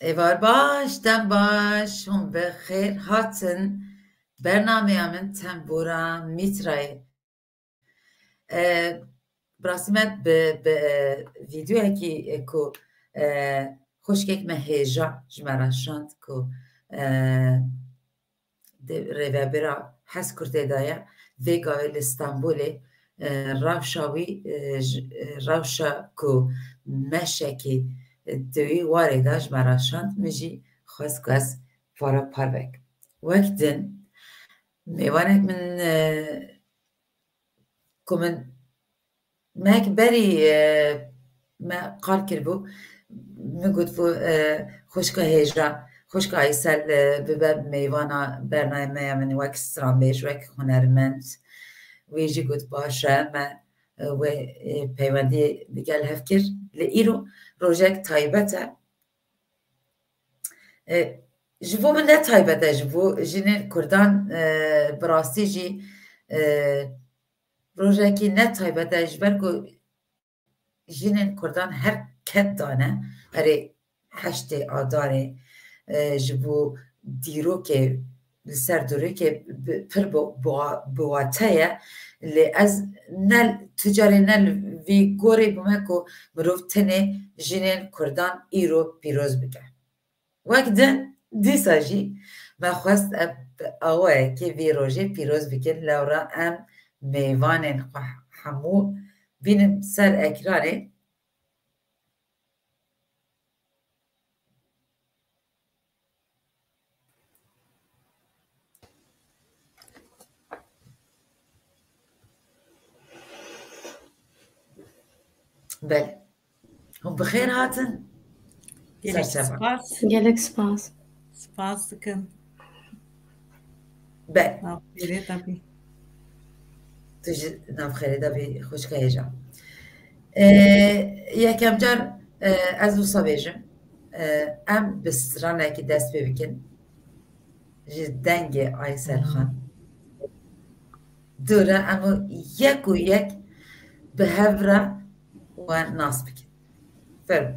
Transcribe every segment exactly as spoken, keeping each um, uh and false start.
Êvar baş, dem baş, hûn bi xêr hatin. Bernameya min Tembûra Mîtrayê. E, bi rastî me bi, bi, e, vîdeoyekî, e, ku, e, xwişkek me hêja ji me re şand ku, e, de-, rêvebira Hezkurtê de ye. Vê gavê li Stenbolê, e, rewşa wî, e, ji, e, rewşa ku meşekî, e, di wî warê de ji me re şand, min jî xwest ku ez para parvek. Wek din, mêvanek min, e, ku min mehek berî, e, me qal kiribû, min gotibû, e, xwişka hêja, xwişka Aysel, e, bibe mêvana bernameya min wek stranbêj, wek hunermend. Wê jî got, baş e, me, e, wê, e, peywendiyê digel hev kir. Lê îro rojek taybet e. E, ji bo min ne taybet e, ji bo jinên Kurdan, e, bi rastî jî, e, rojekî ne taybet e, ji ber ku jinên Kurdan her ket dane, erê heştê Adarê, e, ji bo dîrokê, li ser dîrokê bi-, pir bi-, bi-, biwate ye. Lê ez ne, tu carê ne li vî gorî bûme ku mirov tenê jinên Kurdan îro pîroz bike. Wek din, dîsa jî me xwest em bi awayekê vî rojê pîroz bikin, lewra em mêvanên xwe hemû bînin ser ekranê. Belê. Hûn bi xêr hatin. Gelek Serçevan. Spas. Gelek spas. Spas dikim. Belê. Navxêrê de bî. Tu ji navxêrê de bî, xwişka hêja. Ee, yekem car, e, ez wisa bêjim. E, em bi stranekî dest pê bikin. Ji dengê Aysel Xan. Dûre em û yek û yek bi hev re we nas bikin. Fermo.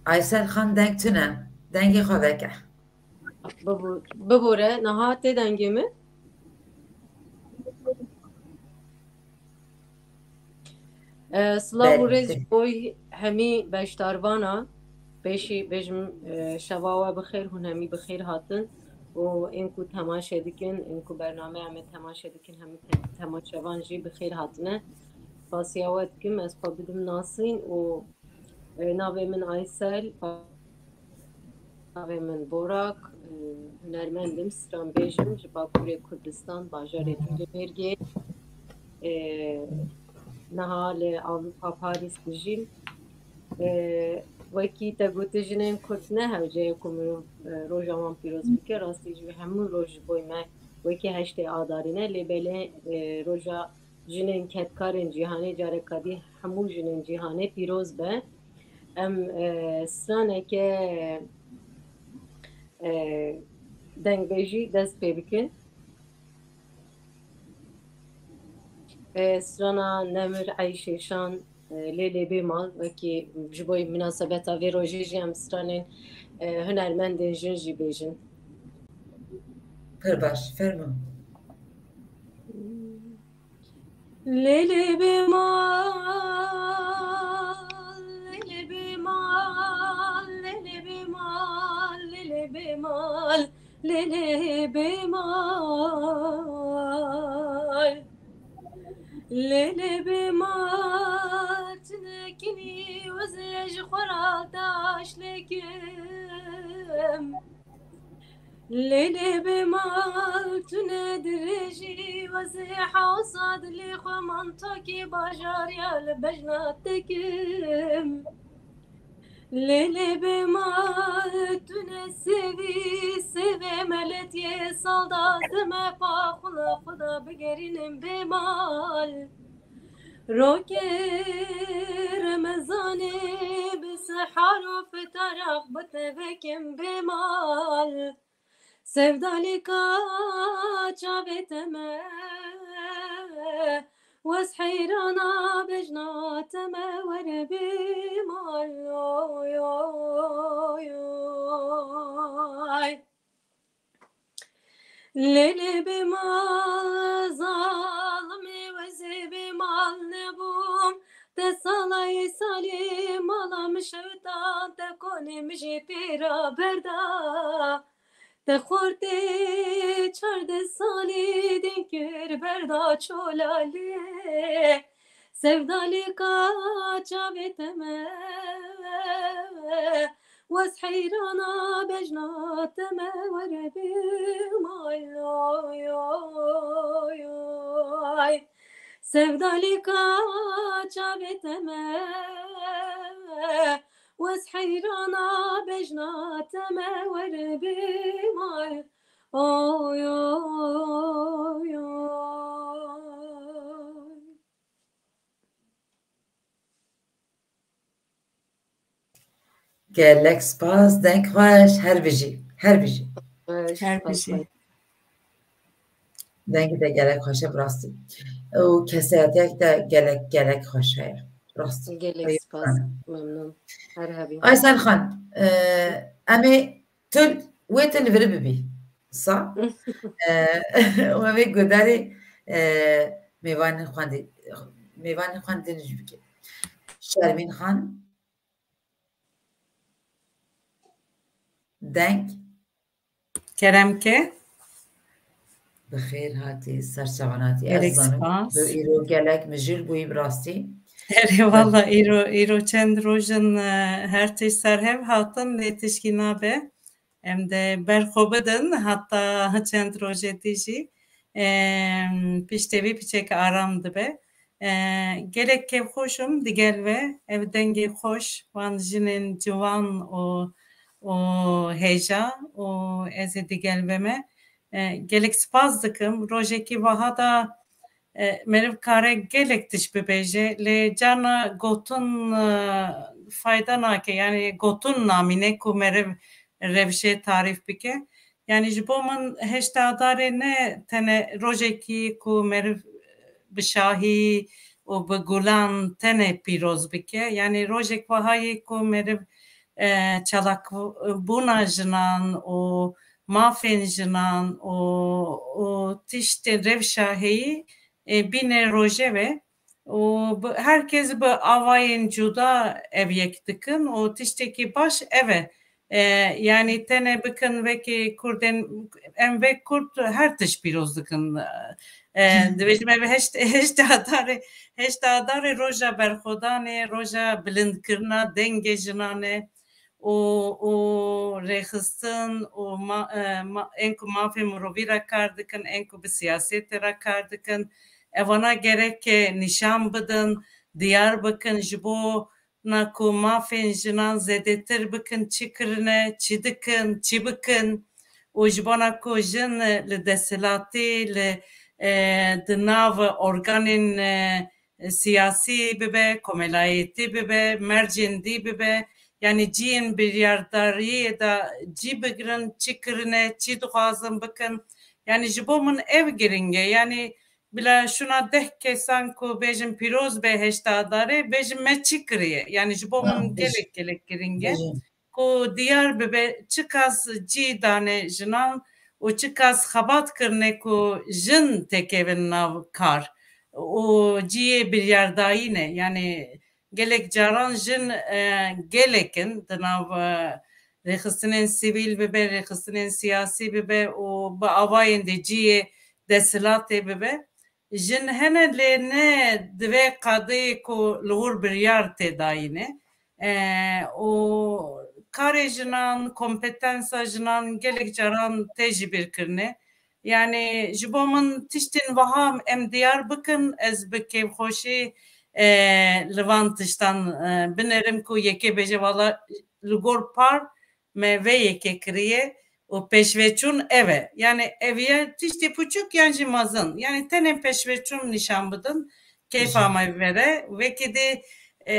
Aysel Xan, deng tune. Dengê xwe veke. Bibû-, bibûre, niha tê dengê min? E, silav û Belê, rêz tê- ji bo hemî beşdarvana. Pêşî bêjim, e, şeva we bi xêr, hûn hemî bi xêr hatin. Û ên ku temaşe dikin, ên ku bernameya me temaşe dikin, hemî te-, temaşevan jî bi xêr hatine. Spasiya we dikim, ez xwe bidim nasîn û, e, navê min Aysel, navê min Borak, e, hunermend im, stranbêj im, ji Bakurê Kurdistan, bajarê Dûlêmêrgê. E, niha li Ewropa, Parîs dijîm. E, wekî te gotî, jinên Kurd ne hewce ye ku mirov, e, roja wan pîroz bike. Rastî jî hemû roj ji bo me wekî heştê Adarî ne, lê belê, e, roja jinên kedkarên cîhanê careka dî hemû jinên cîhanê pîroz be. Em, e, straneke, e, dengbêjî dest pê bikin. E, strana Nemir Eyşêşan, e, Lê Lê Bê Mal, wekî ji bo minasebeta vê rojê jî em stranên, e, hunermendên jin jî bêjin. Pir baş, fermo. Lê lê bê mal, lê lê bê mal, lê lê bê mal, lê lê bê mal, lê lê bê mal. Lê lê bê mal, tu nekinî wezê ji xwe re taş lêkim. Lê lê bê mal, tu ne dirêjî wezê hewsa dilê xwe mantokê bajariya li bejna tekim. Lê lê bê mal, tu ne sêvî, sêvê meletiyê salda zeme pa xula xuda bigerînim bê mal. Rokê Remezanê bi Haro fitaraq bi te vekim bê mal. Sevdalîka çavê te me, wez heyrana bejna te me, were bê mal. Oy, oy, oy. Lê lê bê mal, zalimê wezê bê mal nebûm. Te salayê salê mala min şewtan, te konê min jî pêra berda. Te xortê çardeh salî din kir berda çolalê. Sevdalîka çavê te me, wez heyrana bejna te me, were bê mal. Oy, oy, oy. Sevdalîka çavê te me, wez heyrana bejna te me, were bê mal. Oy, oy, oy. Gelek spas, deng xweş, her bijî, her bijî. Her bijî. Dengê te gelek xweş e, bi rastî. Û kesayetiyek te gelek, gelek xweş heye. Rastî. Gelek spas, memnun. Her hebî. Aysel Xan, e, em ê tu, wê tu li vir bibî. Sa? E, û em ê guhdarî, e, mêvanên xwendî-, mêvanên xwendin jî bike. Şermîn Xan. Deng. Kerem ke. Bi xêr hatî, ser çavan hatî. Ez Gelek zanim spas. Tu îro gelek mijûl bûyî bi rastî. Erê, valla îro, îro çend roj in, e, her tişt serhev hatin, lê tişkî nabe. Em de ber xwe bidin, heta çend rojê dî jî, e, piştê vî piçek aram dibe. E, gelek kêfxweş im digel ve, ev dengê xweş, wan jinên ciwan û, û hêja û ez ê digel ve me. E, gelek spas dikim. Rojekî wiha da, e, meriv kare gelek tişt bibêje, lê carna gotin, e, fayda nake, yanî gotin namîne ku meriv rewşê tarîf bike. Yanî ji bo min heşt Adarê ne tenê rojekî ku meriv bi şahî û bi gulan tenê pîroz bike. Yanî rojek wiha ye ku meriv, e, çalakbûna jinan û mafên jinan û, û tiştên rewşa heyî, e, bîne rojeve û bi, her kes bi awayên cuda ev yek dikin û tiştekî baş ev e. E, yanî tenê bikin wekî Kurdên, em wek Kurd her tişt pîroz dikin. E, dibêjim ev heşt, heşt Adarê, heşt Adarê roja berxwedanê, roja bilindkirina dengê jinan e. û, û rêxistin û ma-, e, ma-, ên ku mafê mirovî re kar dikin, ên ku bi siyasetê re kar dikin, evana gerek nîşan bidin, diyar bikin, ji bo na ku mafên jinan zêdetir bikin, çi kirine, çi dikin, çi bikin û ji bona ku jin li desthilatî, li, e, di nav organên, e, siyasî bibe, komelayetî bibe, mercên dî bibe, yanî cihên biryardariyê de cî bigirin, çi kirine, çi dixwazin bikin. Yanî ji bo min ev giring e. Yanî bila şuna deh kesan ku bêjin pîroz be heşt Adarê, bêjin me çi kiriye. Yanî ji bo min gelek, gelek giring e. Ku diyar bibe çiqas cî dane jinan û çiqas xebat kirine ku jin têkevin nav kar û cihê biryardayî ne. Yanî gelek caran jin, e, gelek in di nav, e, rêxistinên sivîl bibe, rêxistinên siyasî bibe û bi awayên de cihê desthilatê bibe. Jin hene lê ne di vê qadeyê ku li wir biryar tê dayîne. E, û karê jinan, kompetansa jinan gelek caran tê jibîrkirine. Yanî ji bo min tiştên wiha em diyar bikin, ez bi kêfxweşî, e, li van tiştan, e, binerim ku yekê bêje, wala li gor par me vê yekê kiriye û pêşveçûn ev e. Yanî ev ye tiştê piçûk yan jî mezin. Yanî tenê pêşveçûn nîşan bidin, kêfa me vere. Wekî dê, E,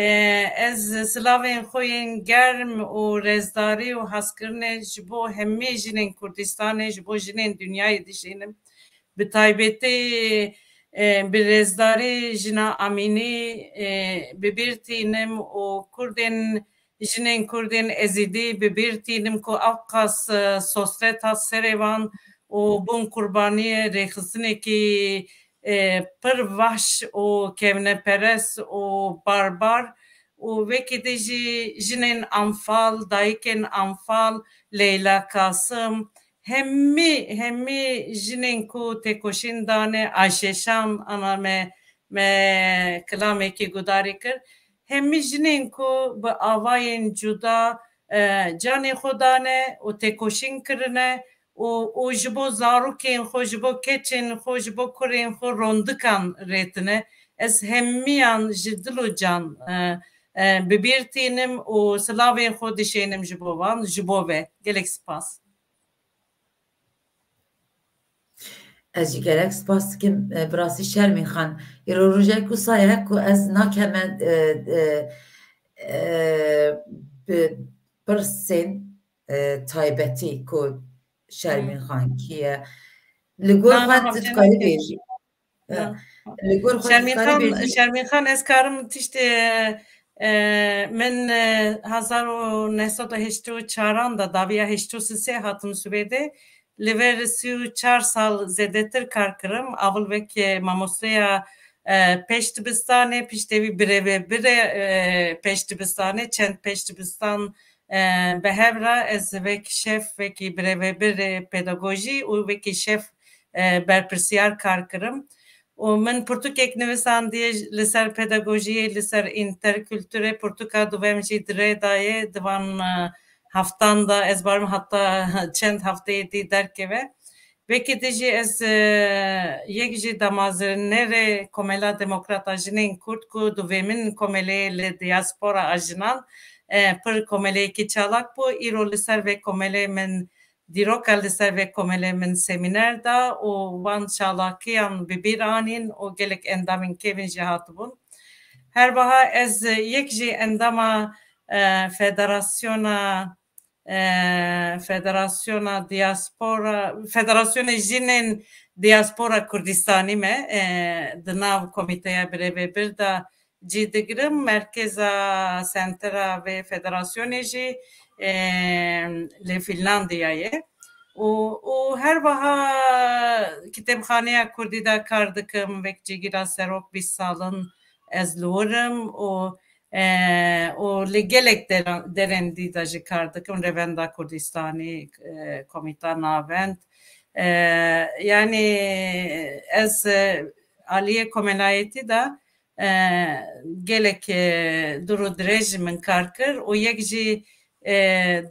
ez silavên xwe yên germ û rêzdarî û hezkirinê ji bo hemî jinên Kurdistanê, ji bo jinên dinyayê dişînim. Bi taybetî, e, bi rêzdarî jina Amînî, e, bi bîr tînim û Kurdên, jinên Kurdên Ezîdî bi bîr tînim ku ewqas, e, sosret hat serê wan û bûn qurbaniyê rêxistinekî, e, pir vahş û kevneperest û barbar û wekî din jî jinên Anfal, dayikên Anfal, Leyla Kasim, hemî, hemî jinên ku têkoşîn dane, Ayşe Şan, ana me, me kilamekî gudarî kir. Hemî jinên ku bi avayên cuda, e, canê xwe dane û têkoşîn kirine û, û ji bo zarokên xwe, ji bo keçên xwe, ji bo kurên xwe rondikan rêtine. Ez hemiyan ji dil û can, e, e, bi bîr tînim û silavên xwe dişênim ji bo wan, ji bo ve. Gelek spas. Ez jî gelek spas dikim, e, bi rastî Şermîn Xan. Îro rojek wisa ye ku ez nakeme, e, e, e, bi pirsên, e, taybetî ku Şermîn Xan kî ye. Li gor Na, xwe na, tu hewce dikarî nake. bêjî. Na. Li gor xwe Şermîn dikarî Xan, bêjî. Şermîn Xan, ez karim tiştê, e, min, e, hezar û neh sed û heştê û çaran de, dawiya heştê û sisê hatim Swêdê. Li vir sî û çar sal zêdetir kar kirim. Awil wek, e, mamosteya, e, pêş dibistanê, piştê wî birêvebirê, e, pêş dibistanê, çend pêş dibistan, e, bi hev re ez wek şef, wekî birêvebirê pedagojî û wekî şef, e, berpirsiyar kar kirim. Û min pirtûkek nivîsandiye li ser pedagojiyê, li ser înterkulturê, pirtûka duvem jî di rê de ye, di van, e, heftan de ez barim heta çend hefteyê dî derkeve. Wekî din jî ez, e, yek ji damezrênerê Komela Demokrat a Jinên Kurd ku duvêmin komeleyê li diaspora a jinan, e, pir komeleyekî çalak bû. Îro li ser vê komelê min dîroka li ser vê komelê min semîner da û van çalakiyan bi bîr anîn û gelek endamên kevin jî hatibûn. Her wiha ez yek jî endama, e, federasyona, e, federasyona diaspora, federasyonê jinên diaspora Kurdistanî me, e, di nav komîteya birêvebir de cî digirim. Merkeza, sentera vê federasyonê jî, e, li Fînlandiyayê. Û, û her wiha kitêbxaneya Kurdî de kar dikim, wek cîgira serok bîst sal in ez li wir im û, e, û li gelek dera-, derên dî de jî kar dikim, Revenda Kurdistanî, e, Komîta Navend. E, yanî ez, e, aliyê komelayetî de e, gelek, e, dûr û dirêj min kar kir û yek jî, e,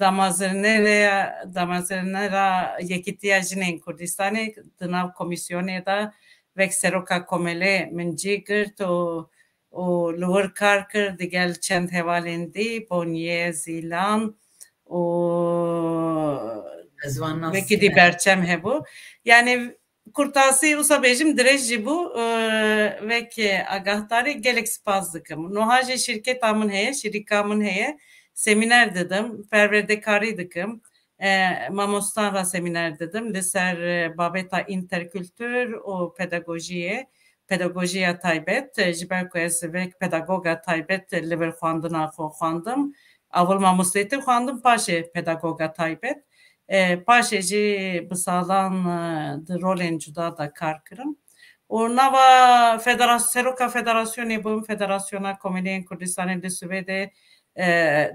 damezrênere, damezrênera Yekîtiya Jinên Kurdistanê di nav komîsyonê de wek seroka komelê min cî girt û, û li wir kar kir digel çend hevalên dî, Boniyê, Zîlan û Ez wan nas wekî dî dikim. berçem hebû. Yanî kurtasî wisa bêjim dirêj jî bû, e, wek agahdarî gelek spas dikim. Noha jî şîrketa min heye, şîrîka min heye, semîner didim, perwerdekarî dikim. E, mamostan ra semîner didim li ser, e, babeta înterkultur û pedagojiyê, pedagojiya taybet, e, ji ber ku ez wek pedagoga taybet li vir xwendina xwe xwendim. Awil mamosteytî xwendim, paşê pedagoga taybet. E, paşê jî bi salan, e, di rolên cuda de kar kirim. Û nava federas-, seroka federasyonê bûm, Federasyona Komeleyên Kurdistanê li Swêdê, e,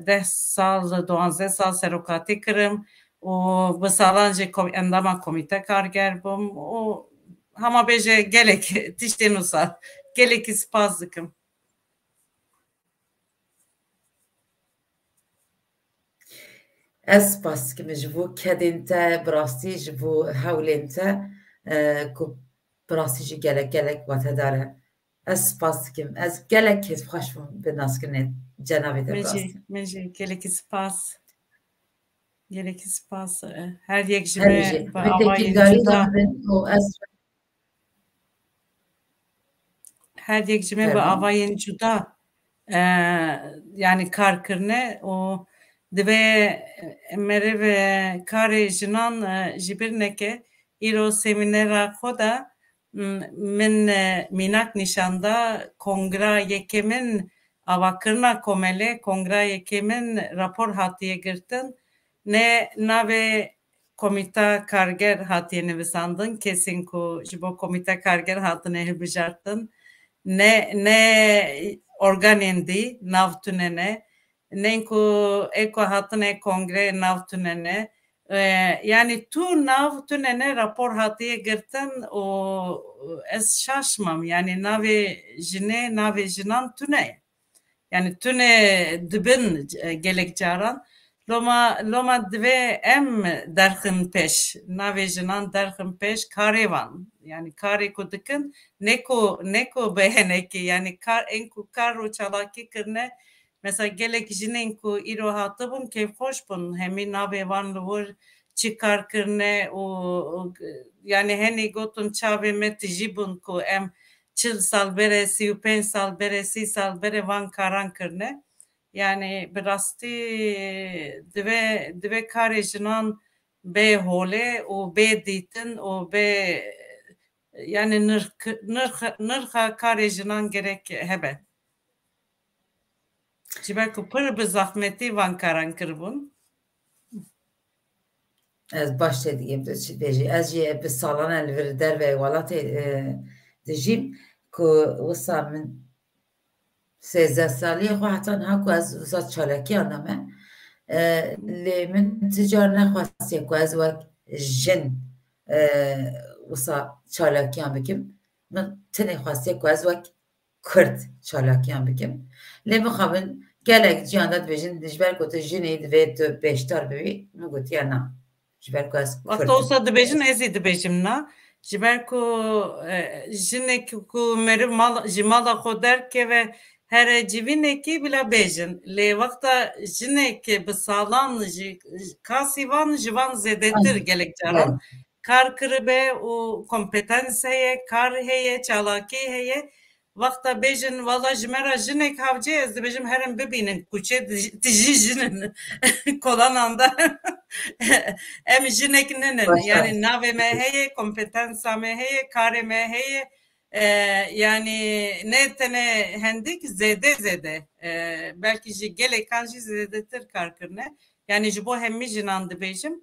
deh sal, duanzeh sal serokatî kirim û bi salan jî ko-, endama komîte karger bûm û hema bêje gelek tiştên wisa. Gelekî spas dikim. Ez spas dikim ji bo kedên te, bi rastî ji bo hewlên te, e, ku bi rastî jî gelek, gelek watedar e. Ez spas dikim. Ez gelek kêfxweş bûm bi naskirinê cenabê te, Min bi jî, rastî. min jî gelekî spas. Gelekî spas. E, her yek ji Her me jî. bi Min avayên têkildarî cuda, da bin û ez her yek ji me bi Pardon? avayên cuda e, yanî kar kirine û divê meriv, e, karê jinan, e, ji bir neke. Îro semînera xwe de, m-, min, e, mînak nîşan da, kongra yekêmin avakirina komelê, kongra yekêmin rapor hatiye girtin. Ne navê komîta karger hatiye nivisandin, kesên ku ji bo komîta karger hatine hilbijartin, ne, ne organên dî nav tune ne, ne ku ê ku hatine kongreyê nav tune ne. E, yanî tu nav tune ne rapor hatiye girtin û ez şaş mam. Yanî navê jinê, navê jinan tune ye. Yanî tune dibin, e, gelek caran. Loma, loma divê em derxin pêş, navê jinan derxin pêş karê van. Yanî karê ku dikin, ne ku, ne ku behenekî, yanî kar, ên ku kar û çalakî kirine, mesela gelek jinên ku îro hatibûn kêfxweş bûn, hemî navê van li wir çi kar kirine û, û, yanî henî gotin çavê me tijî bûn ku em çil sal berê, sî û pênc sal berê, sî sal berê van karan kirine. Yanî bi rastî divê, divê karê jinan bê holê û bê dîtin û bê, yanî nirx, nirx, nirxa karê jinan gerek hebe. Ji ber ku pir bi zehmetî van karan kiribûn. Ez baş tê digim tu çi dibêjî. Ez jî bi salan e li vir derveyê welatê, e, dijîm ku wisa min sêzdeh saliyê xwe heta niha ku ez wisa çalakiyan de me. E, lê min ti car nexwestiye ku ez wek jin, e, wisa çalakiyan bikim. Min tenê xwestiye ku ez wek Kurd çalakiyan bikim. Lê mixabin gelek ciyan de dibêjin, ji ber ku tu jinê divê tu beşdar bibî, min gotiye na. Ji ber ku ez Kurd Wexta im. Wisa dibêjin, ez ê dibêjim na. Ji ber ku, e, jinek ku meriv mal, ji mala xwe derkeve here civînekî bila bêjin. Lê wexta jinek bi salan ji kasî van, ji van zêdetir Aynen. gelek caran Aynen. kar kiribe û kompetens heye, kar heye, çalakî heye. Wexta bêjin, wala ji me re jinek hawce, ez dibêjim herin bibînin, kuçê di-, tijî jin in. Kolanan de. Em jinek ninin. Başka. Yanî navê me heye, kompetensa me heye, karê me heye. E, yanî ne tenê hendik, zêde zêde. E, belkî ji gelêkan jî zêdetir kar kirine. Yanî ji bo hemî jinan dibêjim.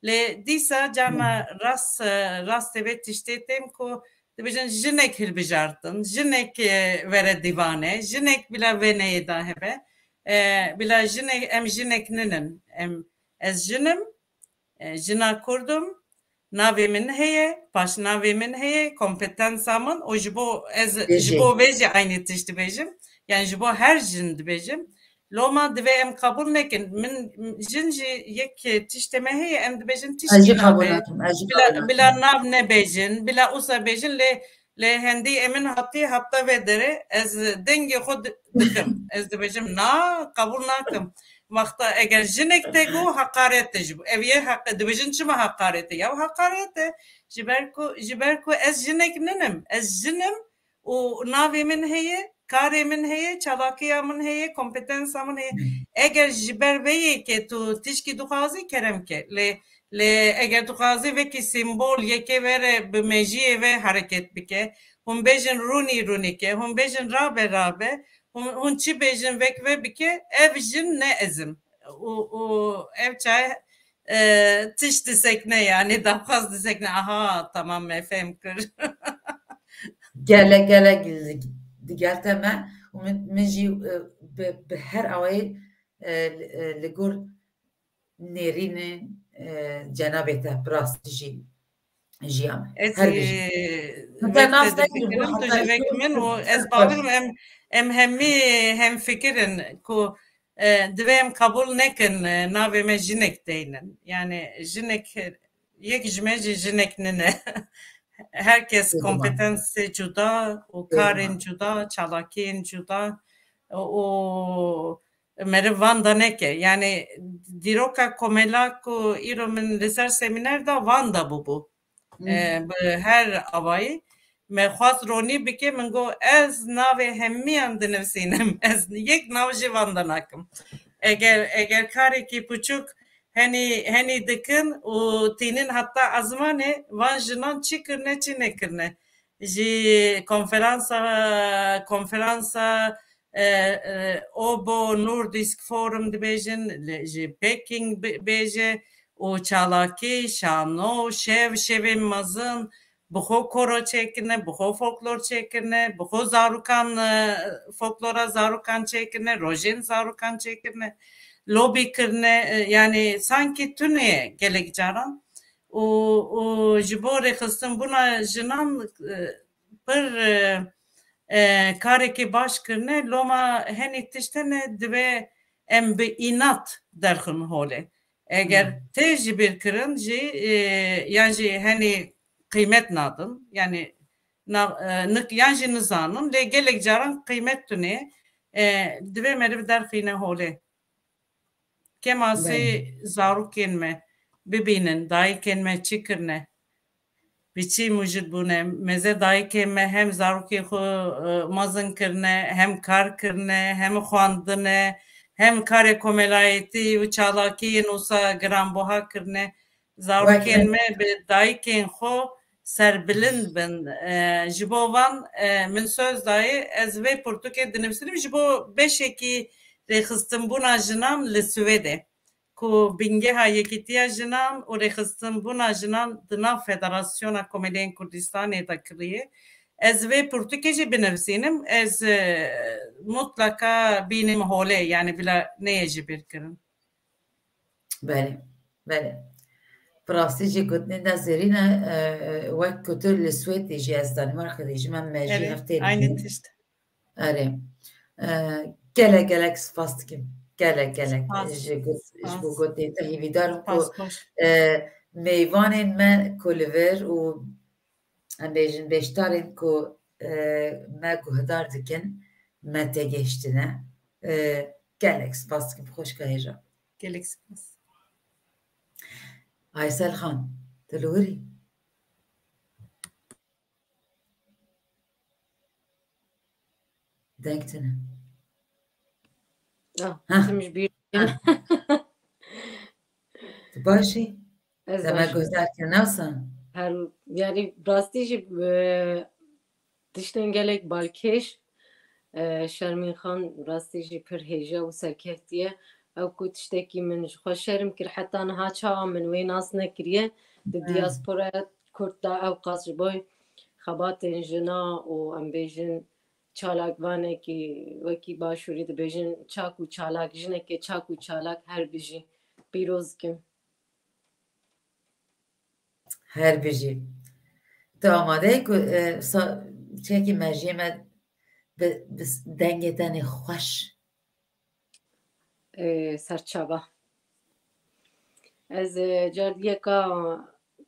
Lê dîsa carna rast, e, rastê vê tiştê têm ku dibêjin jinek hilbijartin, jinek, e, were dîvanê, jinek bila wêneyê de hebe. E, bila jinek, em jinek ninin. Em, ez jin im, e, jina Kurd im, navê min heye, paşnavê min heye, kompetensa min û ji bo ez, ji Bêjê. bo vê jî aynî tişt dibêjim. Yani ji bo her jin dibêjim. Loma divê em qebûl nekin. Min, jin jî yek tiştê me heye, em dibêjin tiştî nabe. Ez jî qebûl nakim, ez jî Bila, qebûl nakim. bila nav nebêjin, bila usa bêjin, lê, lê hendî emin hatî heta vê derê, ez dengê xwe di-, dikim. Ez dibêjim, na, qebûl nakim. Wexta eger jinek te got, heqaret e ji bo. Ev yê heq-, dibêjin çima heqaret e? Ya heqaret e. Ji ber ku, ji ber ku ez jinek ninim. Ez jin im û navê min heye, karê min heye, çalakiya min heye, kompetensa min heye. Eger ji ber vê yekê tu tişkî dixwazî, kerem ke. Lê, lê eger dixwazî vekî sîmbol yekê were bi mejiyê ve hereket bike, hûn bêjin rûnî rûnî ke, hûn bêjin rabe rabe, hûn, hûn çi bêjin vek ve bike, ev jin ne ez im. Û, û ev çaye, e, tişt disekne, yani daxwaz disekne. Aha, tamam, me fehm kir. Gelek, gelek digel te me û min, min jî, e, bi, bi her awayî, e, li, e, li gor nêrînên, e, cenabê te bi rastî jî jiyan. Ez, Her bijî. e, Heta vek nas te nekir difikirim, bû, tu heta jî vek îro min û ez bawerim em, em hemî hemfikir in ku, e, divê em qebûl nekin, e, navê me jinek deynin. Yani jinek, yek ji me jî jinek nine. Her kes Bêguman. kompetensê cuda û Bêguman. karên cuda, çalakiyên cuda û meriv van de neke. Yani dîroka komela ku îro min li ser semîner da van de bûbû. Hmm. E, bi her awayî. Me xwest ronî bike, min got, ez navê hemiyan dinivîsînim. Ez yek nav jî van de nakim. Eger, eger karekî piçûk henî, henî dikin û tînin heta ezmanê, van jinan çi kirine, çi nekirine. Ji konferansa, konferansa, e, e, Obo Nordisk Forum dibêjin, li, ji Peking bi-, bêje û çalakî, şano, şev, şevên mezin, bi xwe koro çêkirine, bi xwe folklor çêkirine, bi xwe zarokan, e, folklora zarokan çêkirine, rojên zarokan çêkirine, lobî kirine, e, yanî sankî tune gelek caran. Û, û ji bo rêxistinbûna jinan, e, pir, e, e, karekî baş kirine. Loma henî tişt hene divê em bi înat derxin holê. Eger Hmm. tê ji bîr kirin jî, e, yan jî henî qîmet nadin, yanî na-, e, nik-, yan jî nizanin, lê gelek caran qîmet tune, e, divê meriv derxîne holê. Kemasê Belê. zarokên me bibînin, dayikên me çi kirine, bi çi mujid bûne. Meze dayikên me hem zarokê xwe, e, mezin kirine, hem kar kirine, hem xwendine, hem karê komelayetî û çalakiyên wisa giranbuha kirine. Zarokên Weke me bi dayikên xwe serbilind bin. E, ji bo van, e, min söz dayê, ez vê pirtûkê dinivîsinim ji bo beşekî rêxistinbûna jinan li Swêdê, ku bingeha yekîtiya jinan û rêxistinbûna jinan di nav Federasyona Komeleyên Kurdistanê de kiriye. Ez vê pirtûkê jî binivîsînim, ez, e, mutlaka bînim holê, yanî bila neyê ji bîr kirin. Belê, belê. Bi rastî jî gotinên de zêrîn e, e, wek ku tu li Swêdê jî ez Danimarka de jî me, me jî Erê, heftê aynı dîtin. tişt. Erê. E, gelek, gelek spas dikim. Gelek, gelek. Spas, Ji got-, ji bo spas. gotê te hîvîdar im ku, Spas, baş. e, mêvanên me ku li vir û em bêjin beşdarên ku, e, me guhdar dikin, me têgihiştine. E, gelek spas dikim, xweşka hêja. Gelek spas. Aysel Xan, tu li wir î? Deng tune. Ah, Heh. Tim ji bîr. Heh. Tu baş î? Ez Te me baş im. guhdar kir, ne wisa? Her, yani rastî jî, e, tiştên gelek balkêş, e, Şermîn Xan rastî jî pir hêja û serkeftî ye. Ew ku tiştekî min ji xwe şerm kir, heta niha çawa min wê nas nekiriye. Di Hmm. diasporaya Kurd de ew qas ji bo xebatên jina û em bêjin çalakvanekî wekî Başûrî dibêjin çak û çalak, jinekê çak û çalak her bijî. Pîroz kim. Her bijî. Tu amade yî ku, e, sa-, çekî mejiyê me bi, bi s-, dengê tenê xweş. E, serçava. Ez, e, cardiyeka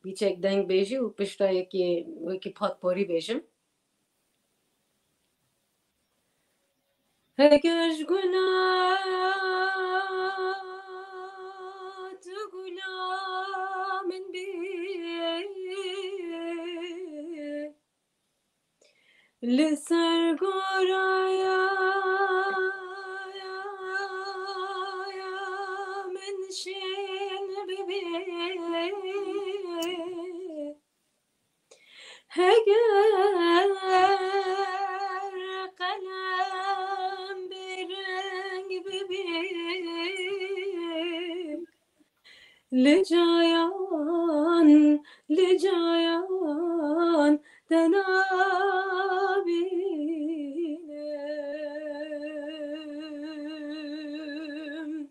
bîçek deng bêjî û pişta yekî, wekî patporî bêjim. Heger ji gula tu gula min bî, li ser goraya min şên bibî. Heger qelem bêreng bibî, li cayan, li cayan te nabînim.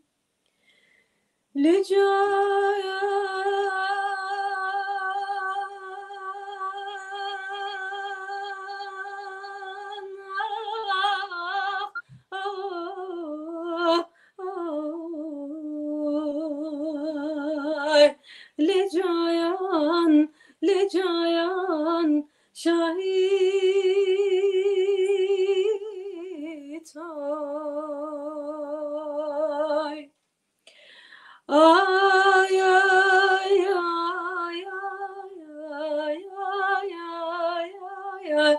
Li cayan, ah, ah, ah, ay, li cayan, li cayan şahîd ay. Ay, ay, ay, ay.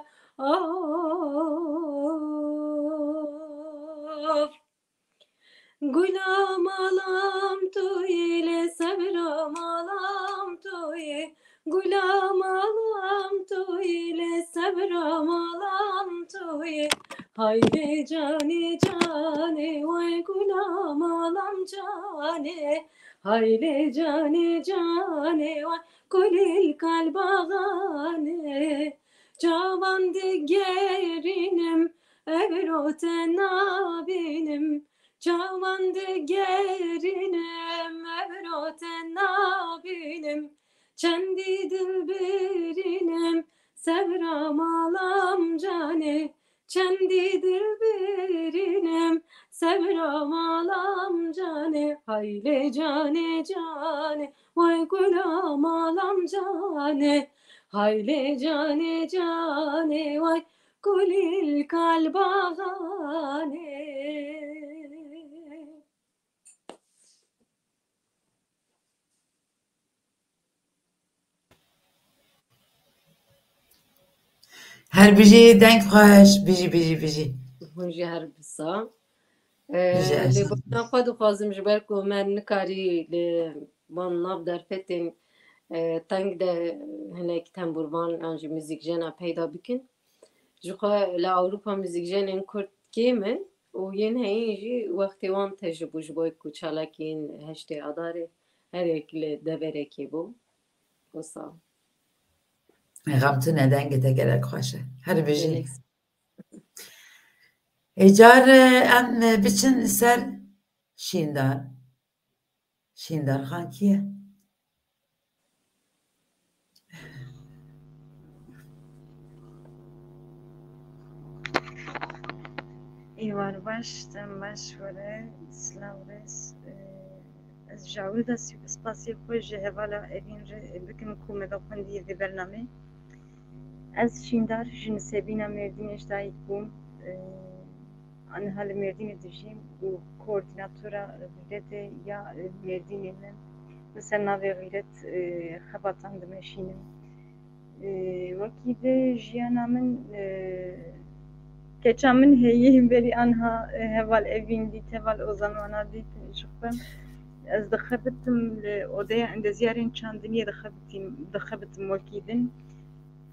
Gula malam tu yî, lê sebra malam tu yî. Gula malam tu yî, lê sebra malam tu yî. Haylê canê canê, way gula malam canê. Haylê canê canê, way kulîl kalbaxanê. Çavan digerînim, evro te nabînim. Çavan digerînim, evro te nabînim. Çendî dil birînim, sebra malam canê. Çendî dil birînim, sebra malam canê. Haylê canê canê, way gula malam canê. Haylê canê canê, way kulîl kalbaxanê. Her bijî, deng xweş, bijî, bijî, bijî. Hûn jî her bisa. Bijî, Lê Ercan. Bana xwe dixwazim, ji ber ku me nikarî li van nav derfetên, e, teng de hinek tembûrvan yan jî muzîkjena peyda bikin. Ji xwe li Ewropa muzîkjenên Kurd kêm in û yên heyîn jî wextê wan tije bû, ji bo ku çalakiyên heştê Adarê her yek li deverekê bû. Wisa. Xem tune, dengê te gelek xweş e. Her bijî. Gelek. Ê car, e, em, e, biçin ser Şîndar. Şîndar Xan kî ye? Êvar baş, dem baş were, silav rêz. Ee, ez ji ewil de sp-, spasiyê xwe ji hevala Evîn re bikim ku me ve xwendiye vê bernamê. Ez Şîndar, ji Nisêbîna Mêrdînê ji dayik bûm. Ee, Aniha li Mêrdînê dijîm û koordînatora Xîretê ya, e, Mêrdînê me. Li ser navê Xîret, e, xebatan dimeşînim. E, wekî di jiyana min, e, keça min heye berî anha, e, heval Evîn dît, heval Ozan wana dît ji xwe. Ez dixebitim li odeya endezyarên çandiniyê dixebitîm, dixebitim wekî din.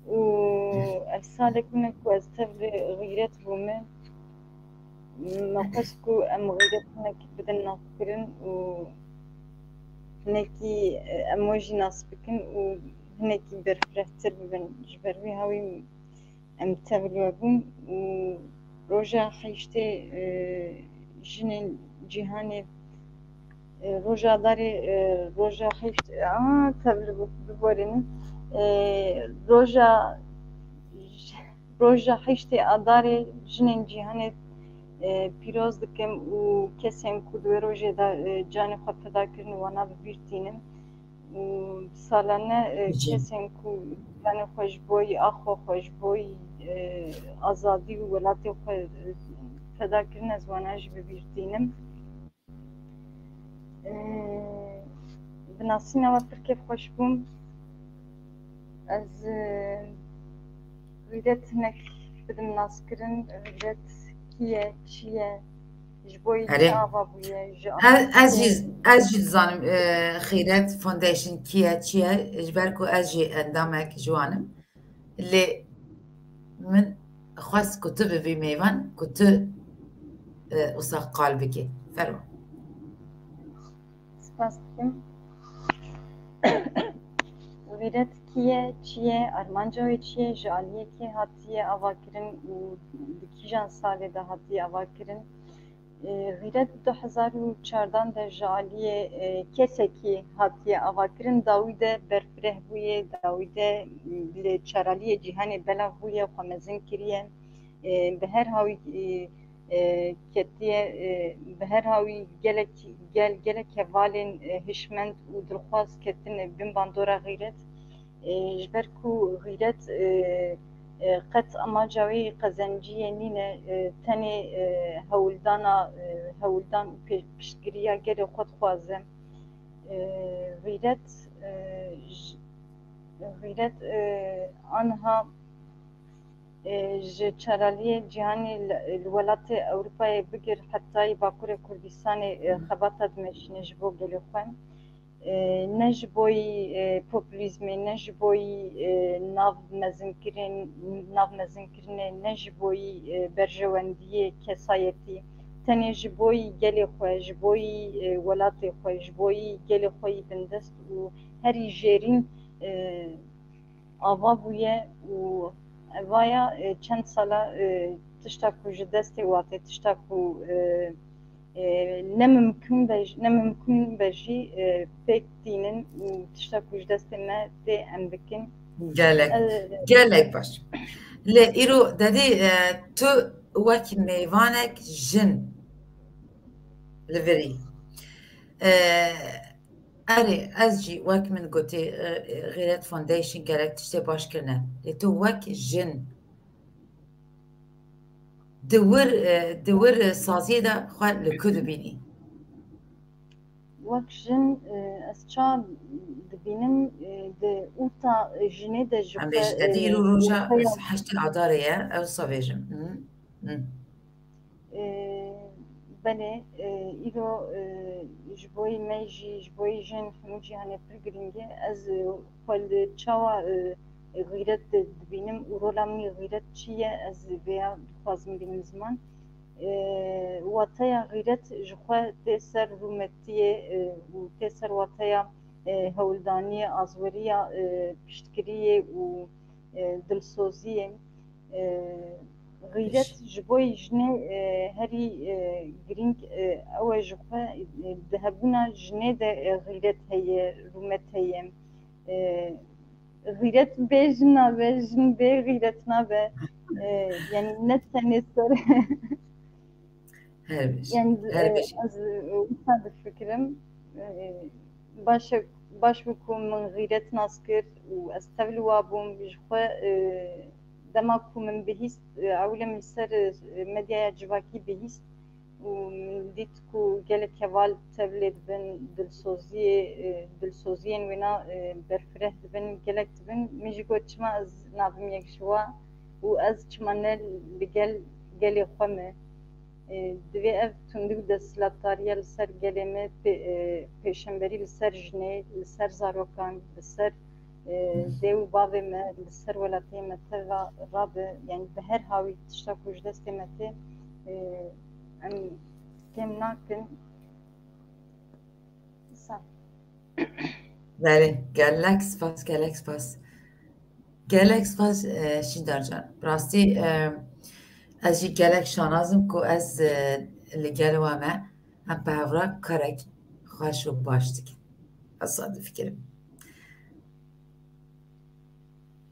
Û ev salek min e ku ez tev li Xîret bûme. Me xwest ku em Xîret hinek bidin naskirin û hinekî, e, em we jî nas bikin û hinekî berfirehtir bibin. Ji ber wî hawî em tev li we bûn û roja heştê, e, jinên cîhanê, e, roja darê, e, roja heşt, a, tev li bi-, biborînin. E, roja, roja heştê Adarê jinên cîhanê, e, pîroz dikim û kesên ku di wê rojê de, e, canê xwe feda kirin wana bi bîr tînim. Û salane, e, Peki. Kesên ku, yani, xwe ji bo yî axa xwe, ji bo yî, e, azadî û welatê xwe, e, feda kirin, ez wana jî bi bîr tînim. E, bi nasîna we pir kêfxweş bûm. Ez, e, Xîret hinek bidim naskirin. Xîret kî ye, çi ye? Ji bo yî Erê. Çi ava bûye? Ji Ez, ez jî, ez jî dizanim, e, Xîret Foundation kî ye, çi ye? Ji ber ku ez jî endamek ji wan im. Lê min xwest ku tu bibî mêvan, ku tu, e, wisa qal bikî. Fermo. Spas dikim. Xîret kî ye, çi ye, armanca wê çi ye, ji aliyê kê hatiye avakirin û di kîjan salê de hatiye avakirin? E, Xîret du hezar û çardan de ji aliyê, e, kesekî hatiye avakirin, dawî de berfireh bûye, dawî de, e, li çaraliyê cîhanê belav bûye, xwe mezin kiriye. E, bi her hawî, e, e, ketiye, e, bi her hawî gelek, gel-, gelek hevalên, e, hişmend û dilxwaz ketine bin bandora Xîret. E, ji ber ku Xîret, e, e, qet amaca wê qezenciyê nîne, e, tenê, e, hewldana, e, hewldan û pê-, piştgiriya gelê xwe dixwaze. E, Xîret, e, j-, Xîret, e, anha E, ji çalaliyê cîhanê li, li welatê Ewropayê bigir hetayî Bakurê Kurdistanê, e, xebata dimeşîne ji bo gelê xwe. E, ne ji boyî, e, populîzmê, ne ji boyî, e, nav mezinkirin-, nav mezinkirinê, ne ji boyî, e, berjewendiyê kesayetî, tenê ji boyî gelê xwe, ji boyî, e, welatê xwe, ji boyî gelê xwe yî bindest û herî jêrîn, e, ava bûye û evaya, e, çend sala, e, tişta ku ji destê watê, tişta ku, e, e, ne mimkun be, ne mimkun be jî, e, pêk tînin û tişta ku ji destê me tê em bikin. Gelek, E, gelek baş. Lê îro dedî, e, tu wek mêvanek jin li virî. E, erê, ez jî wek min gotî, e, Xîret Foundation gelek tiştê baş kirine. Lê tu wek jin di wir, e, di wir saziyê de xwe li ku dibînî? Wek jin, e, ez ça dibînim, e, di ûta jinê de ji Em xwe, bêjin, dedî e, îro roja heştê Adarê ye, ew sa bêjim. Hı, hı. E, belê, e, îro, e, ji boyî me jî, ji boyî jin hemû cîhanê pir girîng e. Ez, e, xwe li çawa, e, xîret di-, dibînim û rola min ê xîret çi ye, ez vêya dixwazim bînim ziman. E, wateya xîret ji xwe tê ser rûmetiyê, e, û tê ser wateya, e, hewldaniyê, azweriya, e, piştgiriyê û, e, dilsoziyê. E, xîret ji bo yî jinê, e, herî, e, girîng, e, ew e ji xwe, e, di hebûna jinê de, e, xîret heye, rûmet heye. E, xîret bê jin nabe, jin bê xîret nabe. E, yani ne tenê ser Her bijî. Yani, Her e, bijî. Ez, e, wisa difikirim. E, baş e, baş bû ku min xîret nas kir û ez tevli wa bûm. Ji xwe, e, dema ku min bihîst, e, ewle min li ser, e, medyaya civakî bihîst û min dît ku gelek heval tevlê dibin, dilsoziyê, e, dilsoziyên wêna, e, berfireh dibin, gelek dibin. Min jî got, çima ez nabim yek ji wa û ez çima ne li gel gelê xwe me? E, divê ev tundî û desthilatdariya li ser gelê me pê-, e, pêşemberî li ser jinê, li ser zarokan, li ser, e, dê û bavê me, li ser welatiyê me teva rabe. Yani bi her hawî tişta ku ji destê me tê, e, em kêm nakin. Sağ ol. Belê, gelek spas, gelek spas. Gelek spas, e, Şîndar can. Bi rastî, e, ez jî gelek şanaz im ku ez, e, li gel we me, em bi hev re karek xweş û baş dikin. Ez sa difikirim.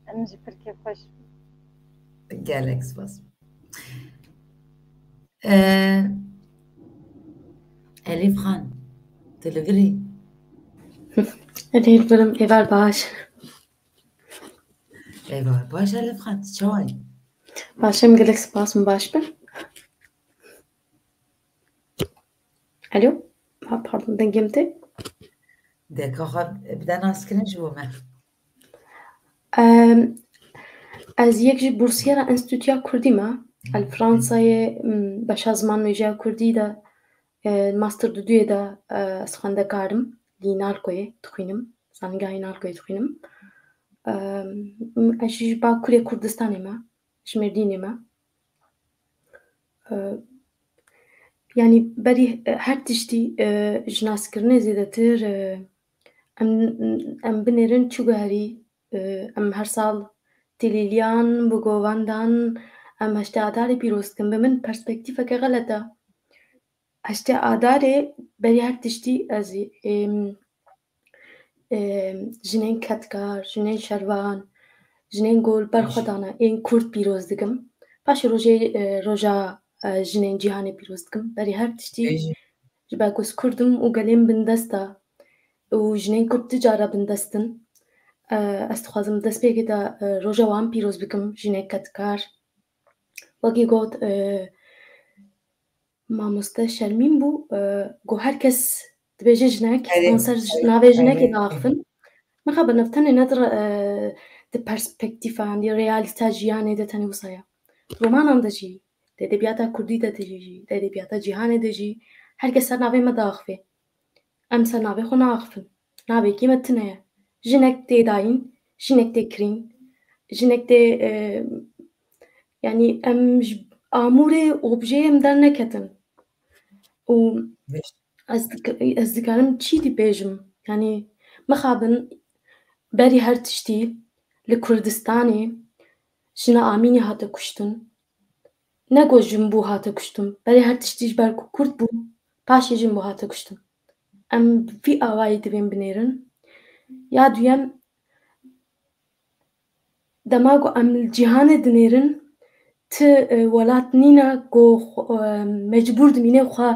Em jî pir kêfxweş bûn. Gelek spas. E, Elîf Xan, tu li vir î? Elîf birim, êvar baş. Êvar baş, Elîf Xan, tu çawa yî? Baş im, gelek spas, min baş be. Alo? Ha, pardon, dengê min tê? Deka xwe bide naskirin ji bo me. Em, ez yek ji bursiyera Enstîtuya Kurdî me. Li Fransayê, m, beşa zimanmêjeya Kurdî de, e, master duduyê de, e, ez xwendekar im. Li Nalcoyê dixwînim. Zanîngeha Nalcoyê dixwînim. Em, ez jî ji Bakurê Kurdistanê me. Ji Mêrdînê me. E, yanî berî, e, her tiştî, e, ji naskirinê zêdetir, e, em, em binêrin çi guherî, e, em her sal têlîliyan, bi govan dan, em heştê Adarê pîroz dikin. Bi min perspektîfeke xelet e. Heştê Adarê berî her tiştî ez ê, êm, êm, jinên kedkar, jinên şervan, jinên ku li ber xwe dane, ên Kurd pîroz dikim. Paşê rojê, e, roja, e, jinên cîhanê pîroz dikim. Berî her tiştî ji ber ku ez Kurd im û gelê min bindest e û jinên Kurd ti cara bindest in. E, ez dixwazim destpêkê de, e, roja wan pîroz bikim, jinên kedkar. Wekî got, e, mamoste Şermîn bû, e, got her kes dibêje jinek, Erê, an ser ji-, erê, navê jinekê erê. diaxivin. Mixabin ev tenê ne di re-, e, di perspektîfa yan di realîta jiyanê de tenê wisa ye. Di romanan de jî, di edebiyata kurdî de jî, di edebiyata cîhanê de jî her kes ser navê me diaxive. Em ser navê xwe naaxivin. Navekî me tune ye. Jinek tê dayîn, jinek tê kirîn, jinek tê, e, yanî em ji amûrê, objeyê em derneketin. Û ez dik-, ez dikarim çî dî bêjim? Yanî mixabin berî her tiştî li Kurdistanê jina Amînî hate kuştin. Ne ku jin bû hate kuştin. Berê her tiştî ji ber ku Kurd bû, paşê jin bû hate kuştin. Em vî awayî divên binêrin. Ya duyem, dema ku em li cîhanê dinêrin, ti, e, welat nîne ku xwe, e, mecbûr dimîne xwe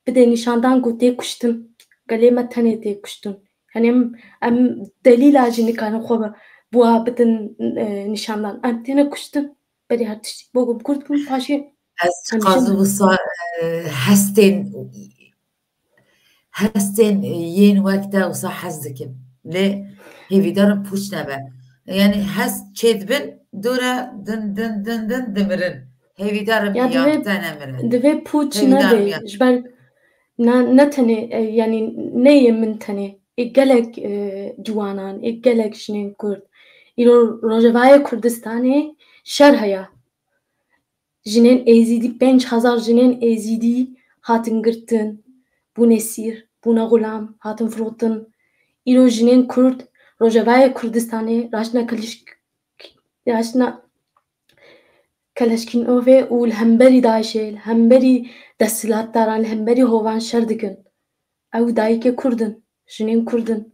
bide nîşandan ku tê kuştin. Gelê me tenê tê kuştin. Yani em, em delîla jî nikarin xwe bi wa bidin, e, nîşandan. Em têne kuştin. Berî her tiştî. Bo ku Kurd bûn, paşê Ez em çiqas jin wisa, e, hestên, hestên, e, yên wek te wisa hez dikim. Lê hêvîdarim pûç nebe. Yani hest çêdibin, dora din, din, din, din dimirin. Hêvîdarim Ya ya divê, te nemire. Divê pûç Hêvîdarim nebe. Ya. Ji ber ne, ne tenê, e, yani ne yê min tenê. Ê gelek, e, ciwanan, ê gelek jinên Kurd. Îro Rojavayê Kurdistanê şer heye. Jinên Êzîdî, pênc hezar jinên Êzîdî hatin girtin, bûne sîr, bûne xulam, hatin firotin. Îro jinên Kurd, Rojavayê Kurdistanê, raştina Kiliş-, raştina Keleşkînovê û li hemberî DAIŞê, li hemberî desthilatdaran, li hemberî hovan şer dikin. Ew dayikê Kurd in, jinên Kurd in.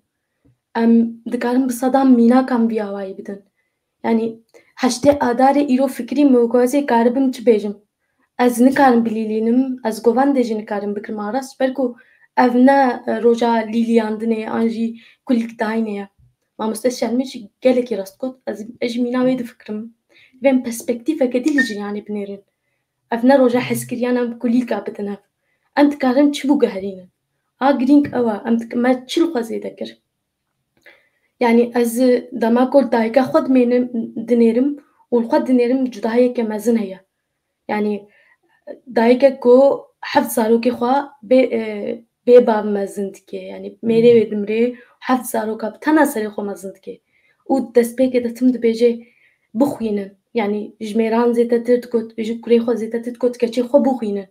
Em dikarin bi sedan mînakan vî awayî bidin. Yanî heştê Adarê îro fikirî min ku ez ê karibim çi bêjim. Ez nikarim bilîlînim, ez govendê jî nikarim bikim arast, ji ber ku ev ne, e, roja lîliyandinê an jî kulîlkdayînê ye. Mamoste Şermî jî gelekî rast got, ez, ez jî mîna wê difikirim. Divê em perspektîfeke dî li jiyanê binêrin. Ev ne roja hezkiriyan em kulîlka bidin hev. Em dikarin çi biguherînin? A girîng ew e, em dik-, me çi li xwe zêde kir? Yanî ez dema ku dayika xwe dimênim, dinêrim û li xwe dinêrim cudahiyeke mezin heye. Yanî dayikek ku heft zarokê xwe bê, e, bê bav mezin dike. Yanî mêrê wê dimrê, heft zaroka bi tena serê xwe mezin dike. Û destpêkê de tim dibêje bixwînin. Yanî ji mêran zêdetir dikot, ji kurê xwe zêdetir dikot, keçê xwe bixwînin.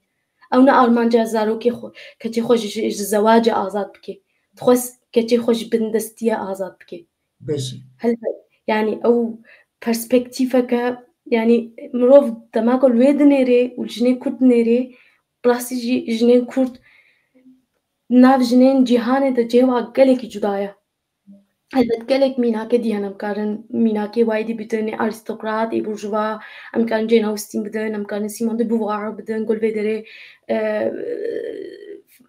Ew ne armanca zarokê xwe, keçê xwe ji, ji, ji zewacê azad bike. Dixwest keçê xwe ji bindestiyê azad bike. Bijî. Helbet, yanî ew perspektîfeke, yanî mirov dema ku li wê dinêrê û li jinê Kurd dinêrê, bi rastî jî jinên Kurd nav jinên cîhanê de cihê wa gelekî cuda ye. Helbet gelek mînakê dî hene, em karin mînakê wayî dî bidin, ê arîstokrat, ê burjuva, em karin Jane Austen bidin, em karin Simone de Beauvoir bidin, ku li vê derê, e,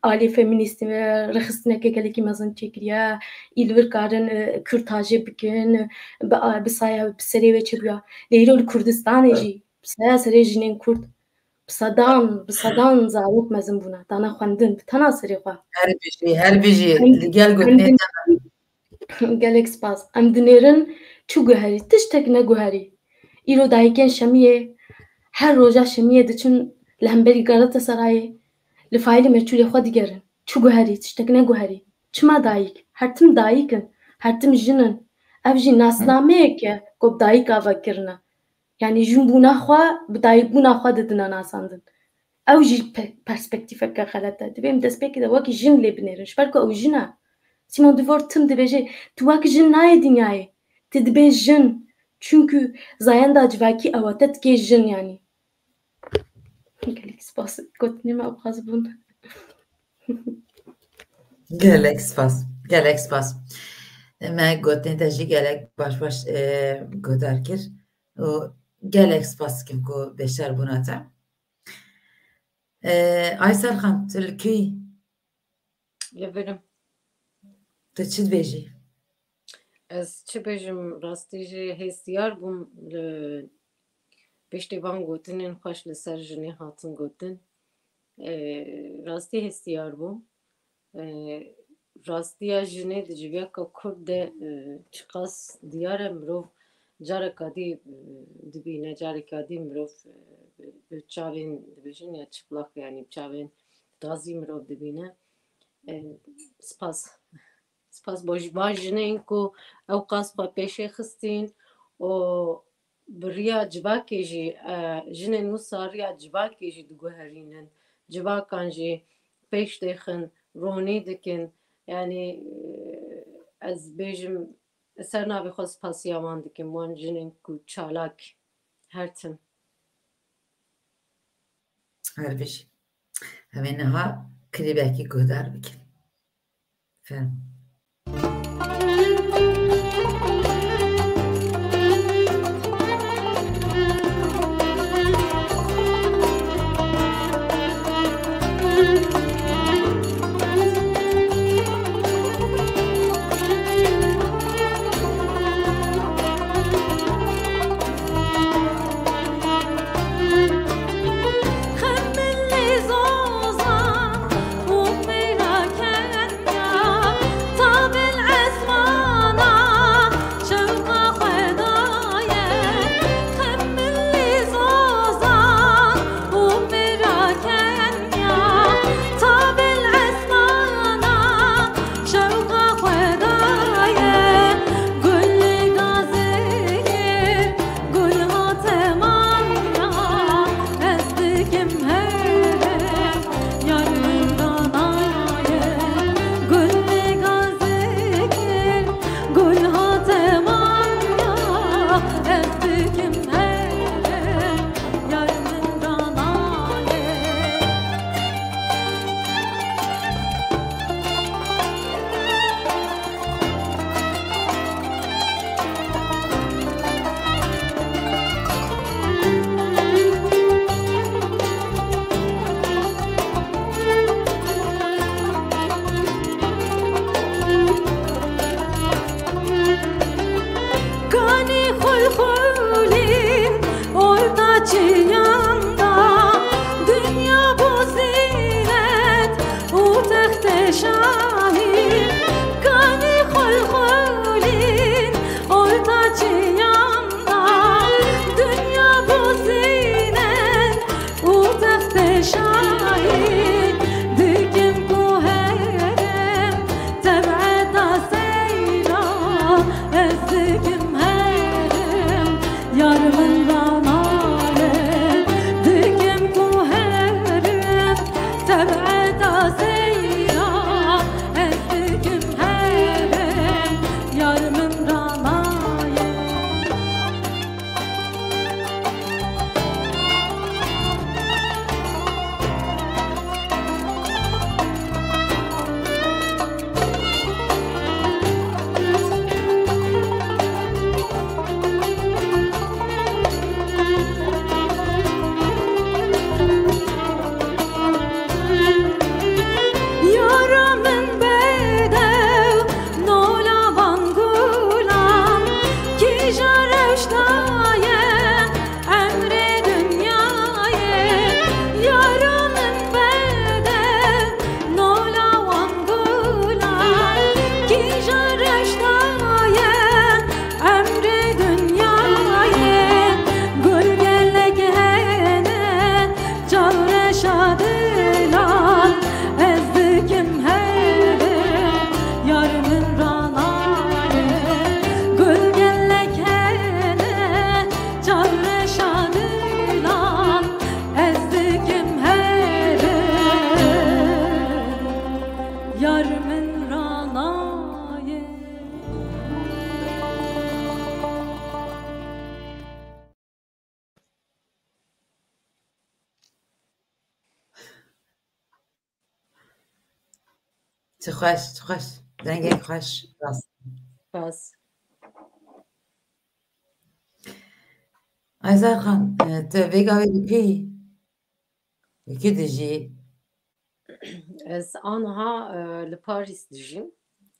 alî feminîst, e, rêxistineke gelekî mezin çêkiriye, î li vir karin, e, kürtajê bikin, bi, bi saya, bi serê wê çêbûya. Lê îro li Kurdistanê jî, bi saya serê jinên Kurd, bi sedan, bi sedan zarok mezin bûne, dane xwendin, bi tena serê xwe. Her bijî, her bijî, Em, li gel em gotinê din- te. Gelek spas. Em dinêrin çi guherî, tiştek neguherî. Îro dayikên Şemiyê her roja Şemiyê diçin li hemberî Galatasarayê, li faîlê meçhûlê xwe digerin. Çi guherî, tiştek neguherî. Çima dayik? Her tim dayik in, her tim jin in. Ev jî nasnameyek e ku bi dayika ve kirine. Yanî jinbûna xwe bi dayikbûna xwe didine nasandin. Ew jî pe-, perspektîfeke xelet e. Divê em destpêkê de wekî jin lê binêrin. Ji ber ku ew jin e. Simone de Beauvoir tim dibêje, tu wek jin nayê dinyayê. Tu dibê jin. Çunku zayenda civakî ew e, te dikê jin yanî. Gelek spas. Gotinê me ew qas bûn. Gelek spas. Gelek spas. Me gotinê te jî gelek baş baş, e, guhdar kir. Û gelek spas dikim ku beşdar bûna te. Ee, Aysel Xan, tu li kî? Li vir im. Tu çi dibêjî? Ez çi bêjim, rastî jî hêstiyar bûm li piştî van gotinên xweş li ser jinê hatin gotin. Ee, rastî hêstiyar bûm. Ee, rastiya jinê di civiyaka Kurd de, e, çiqas diyar e, mirov Careka dî, e, dibîne, careka dî mirov, e, bi, bi çavên dibêjin ya çıplak, yani bi çavên gazî mirov dibîne. E, spas. Spas bo ji van jinên ku ew qas xwe pêşê xistîn û bi riya civakê jî, e, jinên wisa riya civakê jî diguherînin. Civakan jî pêş dêxin, ronî dikin. Yani, e, ez bêjim, ser navê xwe spasiya wan dikim, wan jinên ku çalak her tim. Her bijî. Em ê niha klîbekî guhdar bikin. Fermo. Çi xweş, çi xweş. Dengek xweş. Rast. Spas. Ayzar Xan, e, tu vê gavê li kê yî? Li kê dijî? Ez aniha, e, li Parîs dijîm.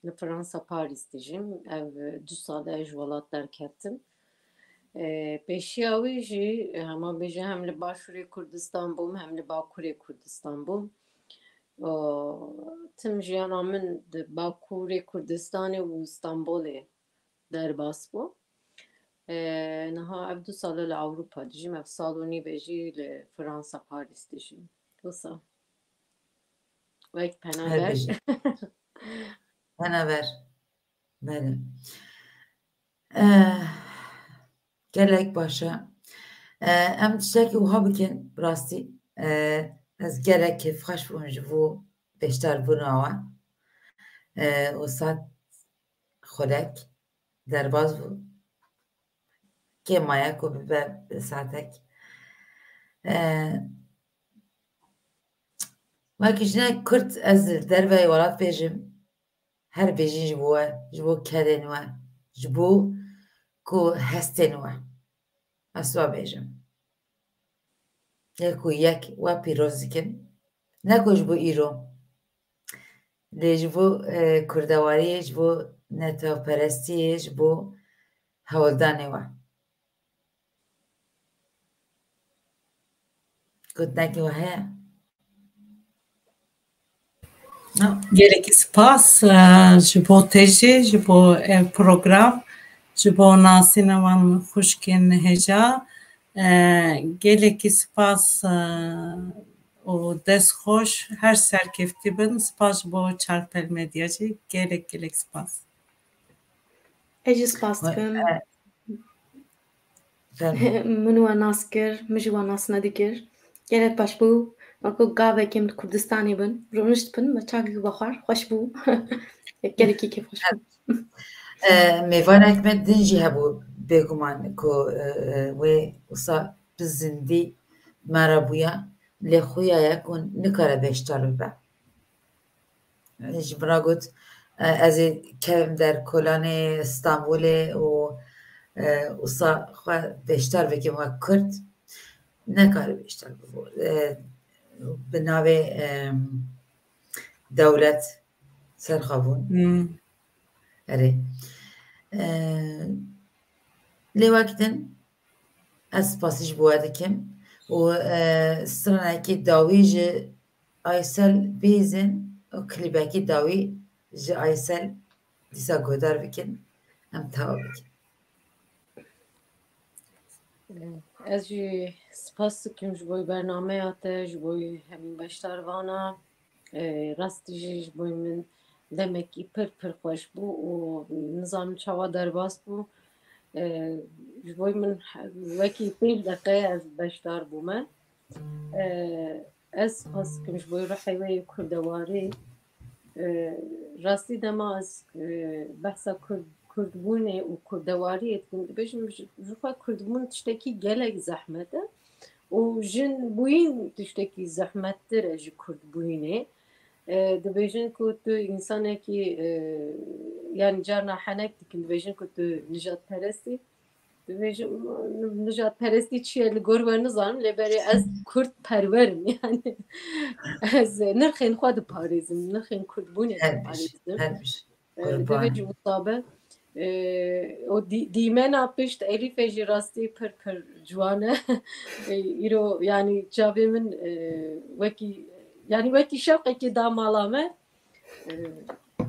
Li Fransa Parîs dijîm. Ev, e, du sal e ji welat derketim. E, pêşiya wê jî, e, hema bêje hem li Başûrê Kurdistan bûm, hem li Bakurê Kurdistan bûm. O, tim jiyana min di Bakurê Kurdistanê û Stenbolê derbas bû. E, niha ev du sal e li Ewropa dijîm, ev sal û nîv e jî li Fransa, Parîs dijîm. Wisa. Wek penaber. Her bijî. Penaber. Belê. Eh, gelek baş e. Eh, em tiştekî wiha bikin, bi rastî. Eh, ez gelek kêfxweş bûm ji bo beşdarbûna we. Eh, û saet xulek derbas bû. Kê maye ku bibe saetek. Eh, wekî jinek Kurd ez li derveyê welat bêjim. Her bêjin ji bo we, ji bo kedên we, ji bo ku hestên we. Ez wa bêjim. Yek û yek we pîroz dikin. Ne ku ji bo îro. Lê ji bo, e, kurdewariyê, ji bo netewperestiyê, ji bo hewldanê we. Gotinekî we heye? Na. Gelekî spas, e, ji bo te jî, ji bo ev program, ji bo nasîna wan xwişkên hêja. E, gelekî spas, e, û dest xweş, her serkeftî bin. Spas ji bo Çarpel Medya jî. Gelek, gelek spas. Ez jî spas dikim. E, Min we nas kir, min jî we nas nedikir. Gelek baş bû. Wekî gavekê min li Kurdistanê bin. Rûnişt bin, me çavekî vexwar, xweş bû. Gelekî kêfxweş bû. E, mêvanek me din jî hebû, bêguman ku, e, e, wê wisa bi zindî me re bûya, lê xuya ye ku nikare beşdar bibe. Ji min re got, e, ez ê kevim der kolanê Stenbolê û, e, wisa xwe beşdar bikim wek Kurd. Nekare beşdar bibo. E, bi navê, e, dewlet ser xwe bûn. Hmm. Erê. E, lê wek din ez spasî ji bo we dikim û, e, stranekî dawî ji Aysel bihîzin û klîbekî dawî ji Aysel dîsa guhdar bikin, em tewa bikin. Ez jî spas dikim ji bo bernameya te, ji bo hemî beşdarvana. E, rastî jî ji bo min demekî pir pir xweş bû û nizanim çawa derbas bû. E, ji bo min he-, wekî pênc deqe ez beşdar bûme. E, ez spas dikim ji bo ruhê wê yê kurdewarî. E, rastî dema ez, e, behsa kurd, kurdbûnê û kurdewariyê dikim, dibêjim ji, ji xwe kurdbûn tiştekî gelek zehmet e û jin bûyîn tiştekî zehmettir e ji kurdbûyînê. E, dibêjin ku tu însanekî, e, yani carna henek dikin, dibêjin ku tu nijadperest î. Dibêjim, nijadperestî çi ye li gor we nizanim, lê berê ez kurd perwer im yani. Ez nirxên xwe diparêzim, nirxên kurdbûnê Her diparêzim. Her Ee, Qurban. Dibêjim wisa be. Ee, o dî-, dîmena pişt Elîfê jî rastî pir pir ciwan e. Ee, îro yani çavê min, e, wekî, yani wekî şewqekî da mala me. Ee,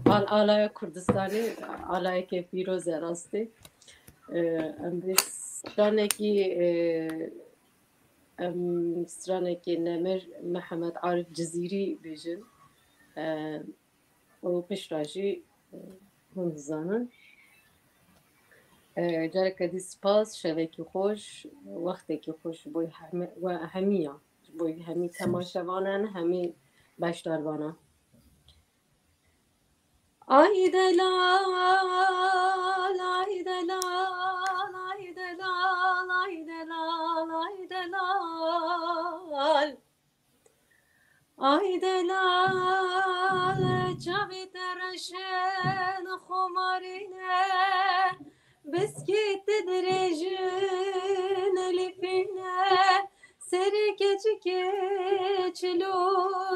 al-, alaya Kurdistanê, alayeke pîroz e rastî. Ee, em bê stranekî, e, em stranekî nemir Mihemed Arif Cizîrî bêjin. Ee, û piştre jî, e, hûn dizanin. E, careke dî spas, şevekî xweş, wextekî xweş ji bo hemi-, we hemiya, ji bo hemî temaşevanan, hemî beşdarvanan. Ay delal, ay delal, ay delal, ay delal, ay delal. Ay delal, çavê te reşên xumarîne, biskê te dirêjin lîfîne, serê keçikê çil û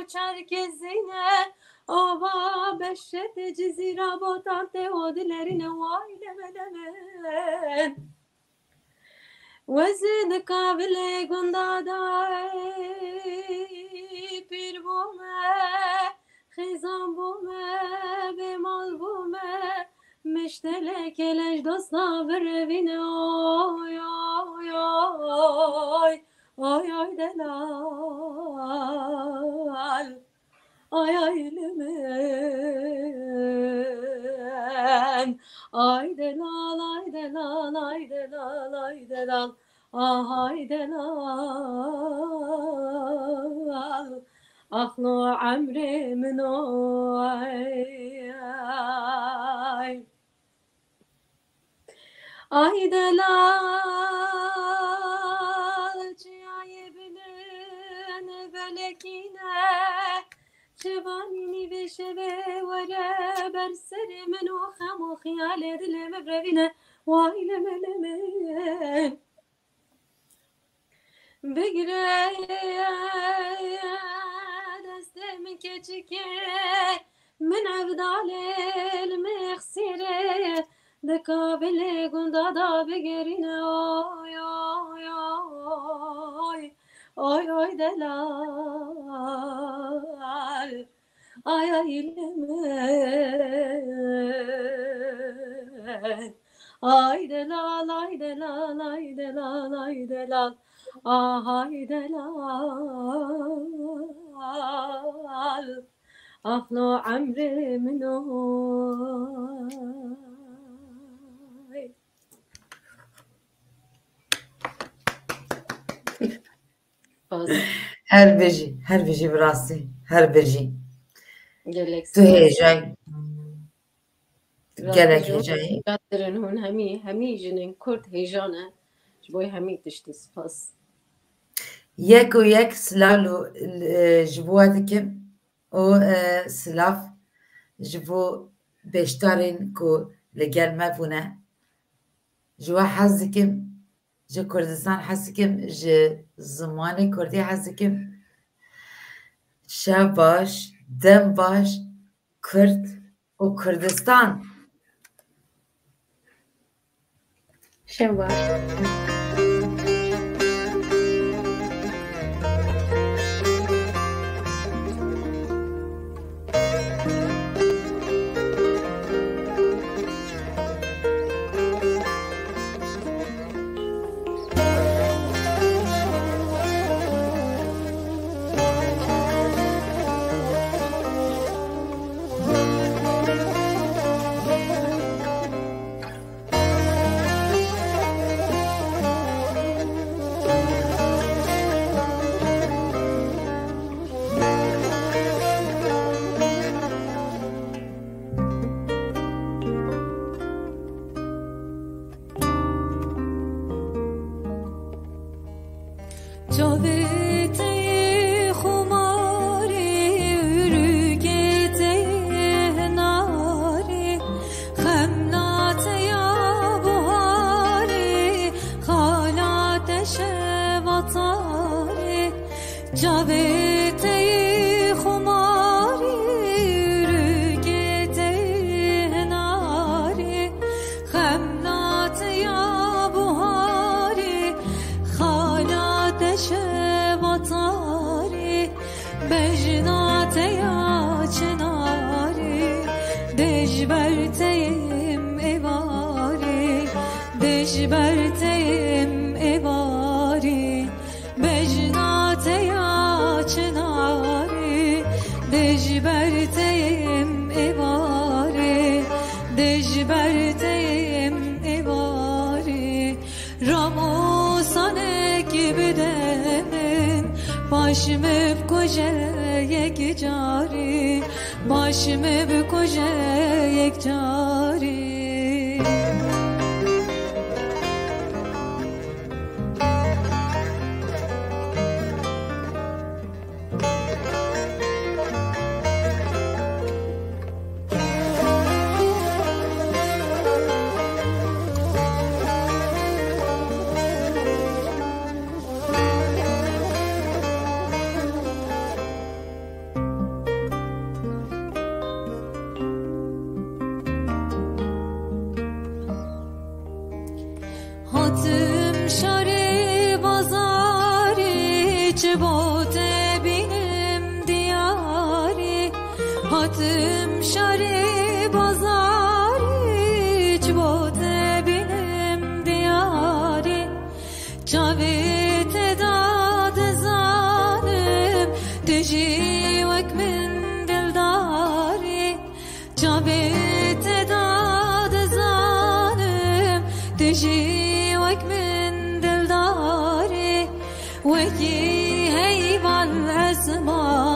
çerkezîne, ava beşetê Cizîra Botan te o dilerîne, way leme leme. Wezin kavilê gunda dayê pîr bûme, xêzan bûme, bêmal bûme, mişteleke leş dosta virevîne. Ay, ay, li min. Ay, delal, ay, delal, ay, delal, ay, delal. Ah, ay, delal. Axlo emrê min o, ay, ay. Ay, delal, çiyayê bilind velekîne, şevanî nîvê şevê were ber serê min û xem û xiyalê dilê min revîne. Way, li min, li min. Bigire destê min keçikê, min evdalê li mexsîrê, di kavilê gunda da bigerîne. Oy, oy, oy, oy, oy, delal. Ay, ay, li min. Ay, delal, ay, delal, ay, delal, ay, delal. Ah, ay, delal. Axlo emrê min o. Her bijî, her bijî bi rastî, her bijî. Gelek Tu spas. hêjay. Gelek Rastî hêjayî. Hûn hemî, hemî jinên Kurd hêja ne. Ji bo hemî tiştî spas. Yek û yek silav li, e, ji bo we dikim û, e, silav ji bo beşdarên ku li gel me bûne. Ji we hez dikim, ji Kurdistan hez dikim, ji zimanê Kurdî hez dikim. Şev baş, dem baş, Kurd û Kurdistan. Şev baş. Çavê te yê xumarê, ûrikê te yê hinarê, xemla te ya buharê, xala te şevatarê. Çavê te yê xumarê, ûrikê te yê hinarê, xemla te ya buharê, xala te şevatarê, bejna te ya çinarê, dê ji ber te yêm êvarê, dê ji ber te yêm êvarê. Bejna te ya çinarê, dê ji ber te yêm êvarê, dê ji ber te yêm êvarê. Ramosanek bide min, paş min bikuje yek carî, paş min bikuje yek carî. Hatim şarê bazarê, çi bo te bînim diyarê. Hatim şarê bazarê, çi bo te bînim diyarê. Çavê te da dizanim, tu jî wek min ma